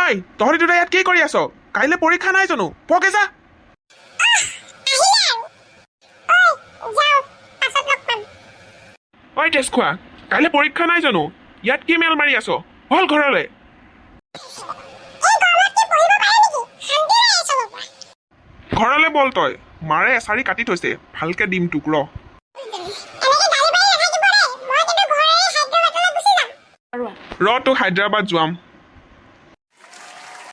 ঐ, তহঁতি দুটা ইয়াত কি কৰি আছ? কাইলৈ পৰীক্ষা নাই জানো? পঢ়গে যা। আহিলে আৰু। ঐ, যাওঁ, পাছত লগ পাম। ঐ তেজ খোৱা, কাইলৈ পৰীক্ষা নাই জানো? ইয়াত কি মেল মাৰি আছ? বল ঘৰলৈ। এই গৰমত কি পঢ়িব পাৰে নেকি? শান্তি নাই এইচবৰ পৰা। ঘৰলৈ বল তই। মাৰে এচাৰি কাটি থৈছে, ভালকে দিম তোক, ৰ। এনেকে গালি পাৰি নাথাকিব দেই। মই কিন্তু ঘৰ এৰি হায়দৰাবাদলৈ গুচি যাম। ৰ, তোক হায়দৰাবাদ যোৱাম।